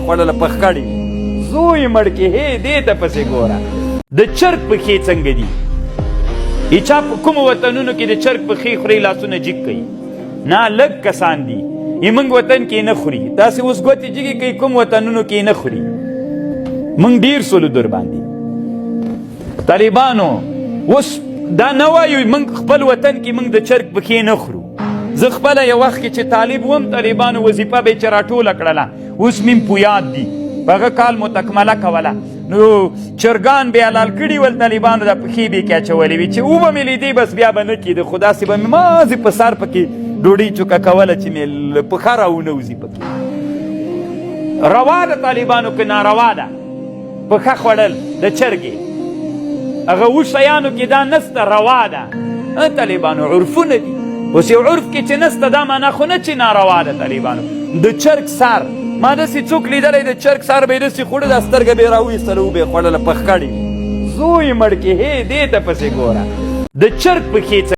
خوړله په ښکړې زوی مړ کې هې دې ته پسې ګوره. د چرګ پښې څنګه دي؟ چا په کومو وطنونو کې د چرګ پښې خوري لاسونه جیګ کوي؟ نه، لږ کسان دي. موږ وطن کې نه خوري. تاسې اوس ګوتې جګې کوي، کوم وطنونو کې نه خوري؟ موږ ډیر سولو در باندې طالبانو. اوس دا نه وایو موږ خپل وطن کې موږ د چرګ پښې نه خورو. زه خپله یو وخت کې چې طالب وم، طالبانو وظیفه به یې چې راټوله کړله، اوس مې په یاد دي، په هغه کال مو تکمله کوله، نو چرګان به حلال کړي ول طالبانو، د پښې به یې کې اچولې وي، چې وبه مې لیدې بس بیا به نه کېده، خو داسې به مې مازې په سر پکې ډوډۍ چوکه کوله چې مې پښه راونه وځي پکې. روا ده طالبانو که ناروا ده پښه خوړل د چرګې؟ هغه و شیانو کې دا نسته، روا ده طالبانو؟ عرفونه دي. اوس یو عرف کې چې نسته، دا معنا خو نه چې ناروا ده طالبانو. د چرګ سر ما داسې څوک لیدلی، د چرګ سر به یې داسې خوړه، دا سترګه به یې راویستله، وبه یې خوړله په ښکړې. زوی مړ کې هې دې ته پسې ګوره. د چرګ پښې.